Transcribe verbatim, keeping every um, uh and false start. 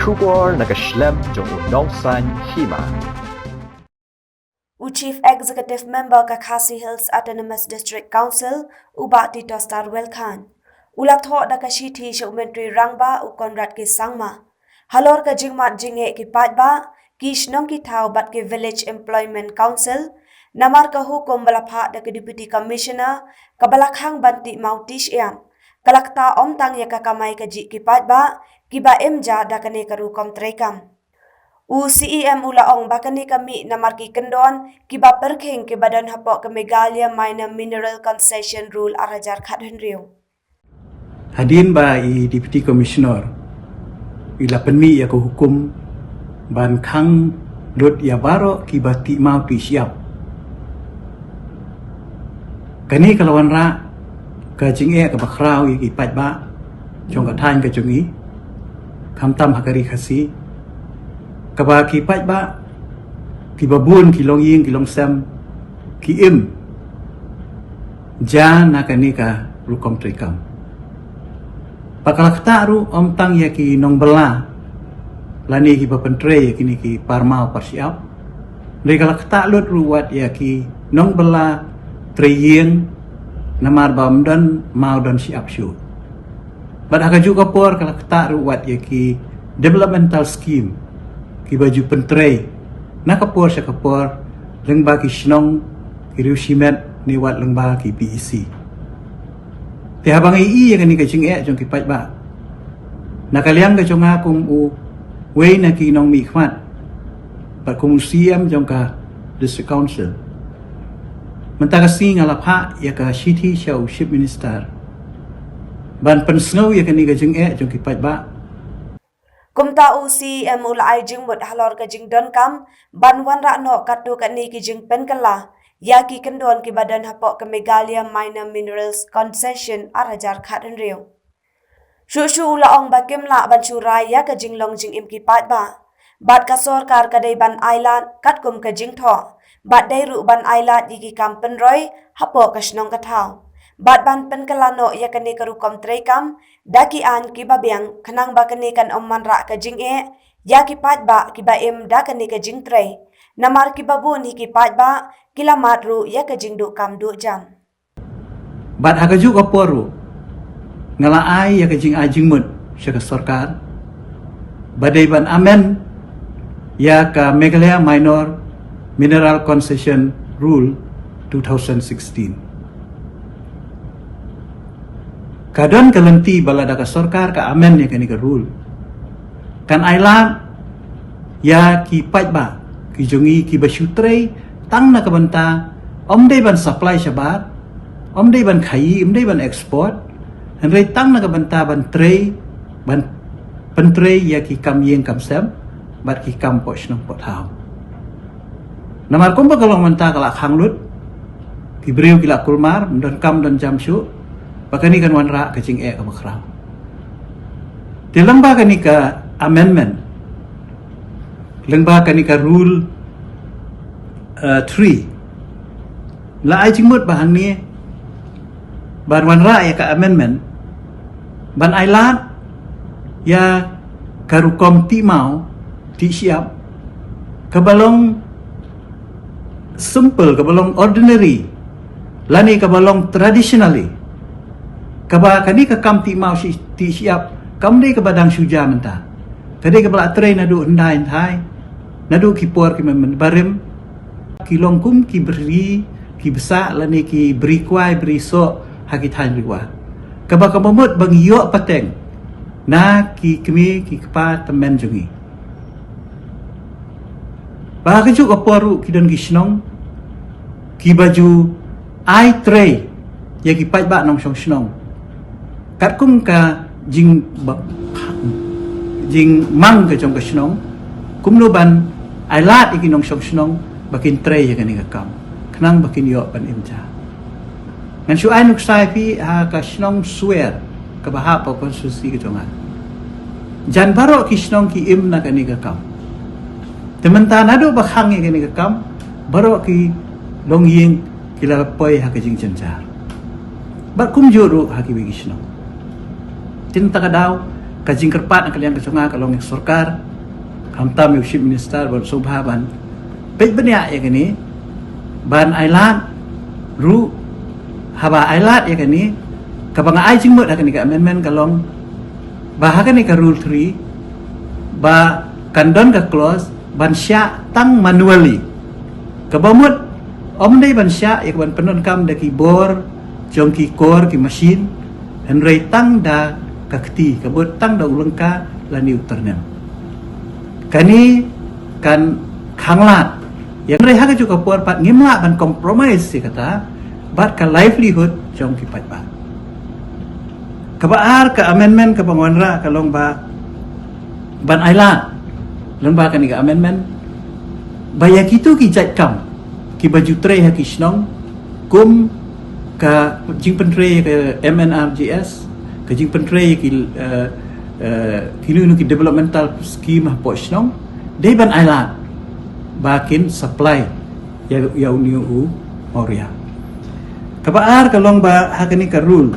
Khubor na ka shlem jong u Nongsaiñ Hima. U Chief Executive Member ka Khasi Hills Autonomous District Council, u Bah Tito Starwell Khan, u la thoh da ka shithi sha u Myntri Rangbah u Conrad K Sangma halor ka jingmad jingeh ki paidbah, ki shnong ki thaw bad ki Village Employment Council, namar ka hukum ba la phah da ka Deputy Commissioner kaba la khang ban tih maw tih shyiap, ka la ktah ym tang ïa ka kamai kajih ki paidbah kiba im ja da kane ka rukom treikam. U C E M u la ong ba kane ka mih namar ki kyndon kiba pyrkhing kiba don hapoh ka Meghalaya Minor Mineral Concession Rule ar hajar khathynriew. Hadien ba i Deputy Commissioner i la pynmih ïa ka hukum ban khang lut ïa baroh kiba tih maw tih shyiap. Kane ka la wanrah ka jingeh kaba khraw ïa ki paidbah jong ka thaiñ ka jong i, khamtam ha ka ri Khasi, kaba ki paidbah kiba bun, ki longïing ki longsem, ki im ja na kane ka rukom treikam. Ba ka la ktah ruh ym tang ïa ki nongbylla lane kiba pyntrei ïa kine ki par maw par shyiap, hynrei ka la ktah lut ruh wat ïa ki nongbylla treiïing namar ba ym don maw don shyiap shuh. Bad ha kajuh ka por ka la ktah ruh wat ïa ki developmental scheme kiba ju pyntrei na ka por sha ka por lyngba ki shnong, ki riew shimet ne wat lyngba ki P E C. Te haba nga ïohi ïa kane ka jingeh jong ki paidbah, na ka liang ka jong nga kum uwei na ki nongmihkhmat bad kum u C E M jong ka District Council, mynta ka sngi nga la phah ïa ka shithi sha u Chief Minister ban pynsngew ïa kane ka jingeh jong ki paidbah. Kumta u C E M u la ai jingmut halor ka jingdonkam ban wanrah noh katto katne ki jingpynkylla ïa ki kyndon kiba don hapoh ka Meghalaya Minor Minerals Concession ar hajar khathynriew. Shuh shuh u la ong ba kim lah ban shu rai ïa ka jinglong jingim ki paidbah, bad ka sorkar ka dei ban ailad katkum ka jingthoh, bad dei ruh ban ailad ïa ki kam pynroi hapoh ka shnong ka thaw, bad ban pynkylla noh ïa kane ka rukom treikam da ki aiñ kiba biang, khnang ba kane kan ym wanrah ka jingeh ïa ki paidbah kiba im da kane ka jingtrei, namar kiba bun hi ki paidbah ki la mad ruh ïa ka jingduh kam duh jam. Bad ha kajuh ka por ruh nga la ai ïa ka jingai jingmut sha ka sorkar ba dei ban amend ïa ka Meghalaya Minor Mineral Concession Rule two thousand sixteen. Ka don ka lynti ba lada ka sorkar ka amend ïa kane ka rule, kan ailad ïa ki paidbah ki jong ngi kiba shu trei tang na ka bynta, ym dei ban supply shabar, ym dei ban khaïi, ym dei ban export, hynrei tang na ka bynta ban trei, ban pyntrei ïa ki kam ïing kam sem bad ki kam poh shnong poh thaw. Namar kumba ka long mynta ka la khang lut, ki briew ki la kulmar, ym don kam don jam shuh, ba kane kan wanrah ka jingeh kaba khraw. Te lyngba kane ka amendment, lyngba kane ka rule, uh, three, la ai jingmut ba hangne ban wanrah ïa ka amendment ban ailad ïa ka rukom tih maw tih shyiap kaba long simple, kaba long ordinary, lane kaba long traditionally. Kaba kane ka kam tih maw shi-, tih shyiap kam dei kaba dang shu jia mynta. Ka dei kaba la trei naduh hyndai hynthai, naduh ki por ki mynbarim, ki long kum ki bri, ki bsah lane ki bri kwai bri soh ha ki thaiñ riwa. Kaba ka mut ba ngi ïoh pateng na ki kmie ki kpa tymmen jong ngi. Ba ha kajuh ka por ruh ki don ki shnong kiba ju ai trei ïa ki paidbah nongshong shnong katkum ka jing ba, jingmang ka jong ka shnong, kumno ban ailad ïa ki nongshong shnong ba kin trei ïa kane ka kam khnang ba kin ïoh ban im ja. Ngan shu ai nuksa ïa phi ha ka shnong Swer kaba hap ha constituency ka jong nga. Jan baroh ki shnong ki im na kane ka kam. Te mynta naduh ba khang ïa kane ka kam, baroh ki longïing ki la poi ha ka jingjynjar. Bad kumjuh ruh ha kiwei ki shnong. Te mynta ka daw Ka jingkyrpad na ka liang ka jong nga ka long ïa ka sorkar, khamtam ïa u Chief Minister ban sngewbha ban peit bniah ïa kane, ban ailad ruh, haba ailad ïa kane, kaba nga ai jingmut ha kane ka amendment ka long ba ha kane ka rule three ba kan don ka clause ban shah tang manually. Kaba mut ym dei ban shah ïa ka ban pyndonkam da ki bor jong ki kor ki machine, hynrei tang da ka kti, ka mut tang da u lyngka lane u tyrnem. Kane kan khanglad ïa, hynrei ha kajuh ka por pat ngim lah ban compromise ïa kata bad ka livelihood jong ki paidbah. Kaba ar ka amendment kaba nga wanrah ka long ba ban ailad lyngba kane ka amendment ba ïa kito ki jait kam kiba ju trei ha ki shnong, kum ka jingpyntrei ka M N R G S, ka jingpyntrei ki, eh, eh, kino kino ki developmental scheme hapoh shnong, dei ban ailad ba kin supply ïa, ïa une u mawria. Kaba ar ka long ba ha kane ka rule